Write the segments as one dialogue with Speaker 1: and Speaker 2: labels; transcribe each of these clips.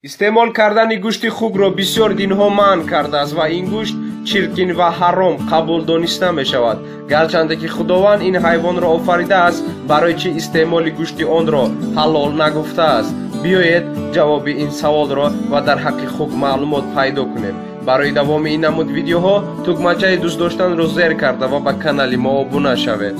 Speaker 1: Истеъмол кардани гӯшти хукро бисёр динҳо манъ кардааст ва ин гӯшт чиркин ва ҳаром қабул дониста мешавад. Гарчанде ки Худованд ин ҳайвонро офаридааст, барои чӣ истеъмоли гӯшти онро ҳалол нагуфтааст? Биёед ҷавоби ин саволро ва дар ҳаққи хук маълумот пайдо кунем. Барои давоми ин намуд видеоҳо тугмачаи дӯст доштанро зер карда ва ба канали мо обуна шавед.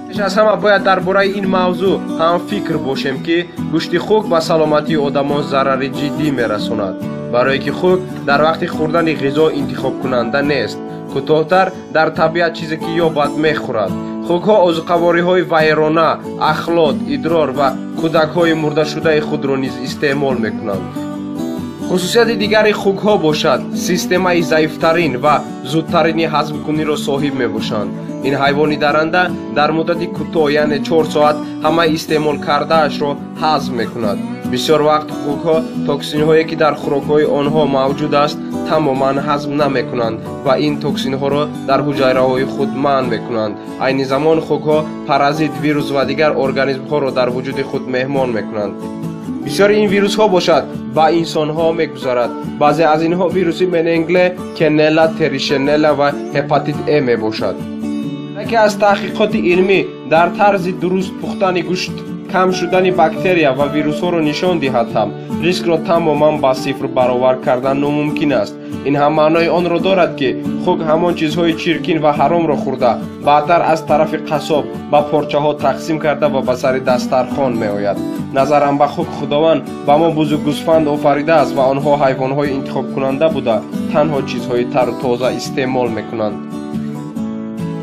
Speaker 1: Пеш аз ҳама бояд дар бораи ин мавзӯъ ҳамфикр бошем, ки гӯшти хук ба саломатии одамон зарари ҷиддӣ мерасонад. Барое ки хук дар вақти хӯрдани ғизо интихобкунанда нест, кӯтоҳтар дар табиат чизе ки ёбад мехӯрад. Хукҳо озуқавориҳои вайрона, ахлот, идрор ва кӯдакҳои мурдашудаи худро низ истеъмол мекунанд. Хусусияти дигари хукҳо бошад, системаи заифтарин ва зудтарини ҳазмкуниро соҳиб мебошанд. Ин ҳайвони даранда дар муддати кӯтоҳ, яъне 4 соат, ҳамаи истеъмол кардаашро ҳазм мекунад. Бисёр вақт хукҳо токсинҳое ки дар хӯрокҳои онҳо мавҷуд аст, тамоман ҳазм намекунанд ва ин токсинҳоро дар ҳуҷайраҳои худ манъ мекунанд. Айни замон хукҳо паразит, вирус ва дигар организмҳоро дар вуҷуди худ меҳмон мекунанд. Бисёри ин вирусҳо бошад ба инсонҳо мегузарад. Баъзе аз инҳо вируси мененгле, кенела, теришенела ва ҳепатит Е мебошад. Яке аз таҳқиқоти илмӣ дар тарзи дуруст пухтани гӯшт кам шудани бактерия ва вирусҳоро нишон диҳад ҳам, рискро тамоман ба сифр баровар кардан номумкин аст. Ин ҳам маънои онро дорад, ки хук ҳамон чизҳои чиркин ва ҳаромро хӯрда, баъдтар аз тарафи қассоб ба порчаҳо тақсим карда ва ба сари дастархон меояд. Назаран ба хук Худованд ба мо бузу гӯсфанд офаридааст ва онҳо ҳайвонҳои интихобкунанда буда, танҳо чизҳои тару тоза истеъмол мекунанд.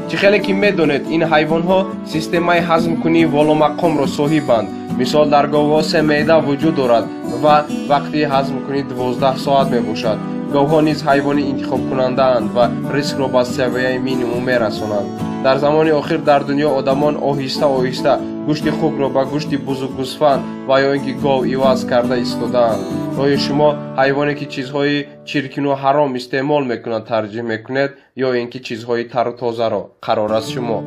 Speaker 1: Чӣ хеле ки медонед, ин ҳайвонҳо системаи ҳазмкунии воломақомро соҳибанд. Мисол, дар говҳо се меъда вуҷуд дорад ва вақти ҳазмкунӣ 12 соат мебошад. Говҳо низ ҳайвони интихобкунандаанд ва рискро ба савияи минимум мерасонанд. Дар замони охир дар дунё одамон оҳиста-оҳиста гӯшти хукро ба гӯшти бузу гӯсфанд ва ё ин ки гов иваз карда истодаанд. Оё шумо ҳайвоне ки чизҳои чиркину ҳаром истеъмол мекунад тарҷиҳ мекунед ё ин ки чизҳои тару тозаро? Қарор аз шумо.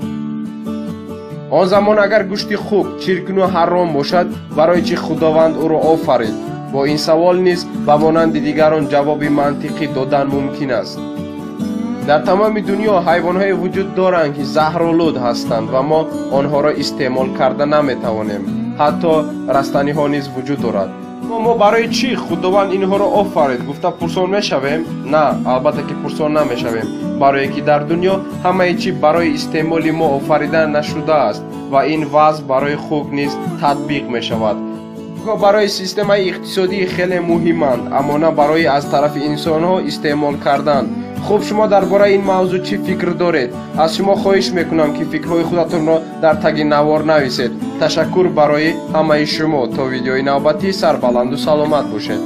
Speaker 1: Он замон агар гӯшти хук чиркину ҳаром бошад, барои чӣ Худованд ӯро офарид? Бо ин савол низ ба монанди дигарон ҷавоби мантиқӣ додан мумкин аст. Дар тамоми дунё ҳайвонҳое вуҷуд доранд, ки заҳролуд ҳастанд ва мо онҳоро истеъмол карда наметавонем. Ҳатто растаниҳо низ вуҷуд дорад. Мо барои чӣ Худованд инҳоро офарид гуфта пурсон мешавем? На, албатта ки пурсон намешавем, барое ки дар дунё ҳамаи чӣ барои истеъмоли мо офарида нашудааст ва ин вазъ барои хук низ татбиқ мешавад. Хукҳо барои системаи иқтисодӣ хеле муҳиманд, аммо на барои аз тарафи инсонҳо истеъмол кардан. Хуб, шумо дар бораи ин мавзӯъ чӣ фикр доред? Аз шумо хоҳиш мекунам, ки фикрҳои худатонро дар таги навор нависед. Ташаккур барои ҳамаи шумо. То видеои навбатӣ сарбаланду саломат бошед.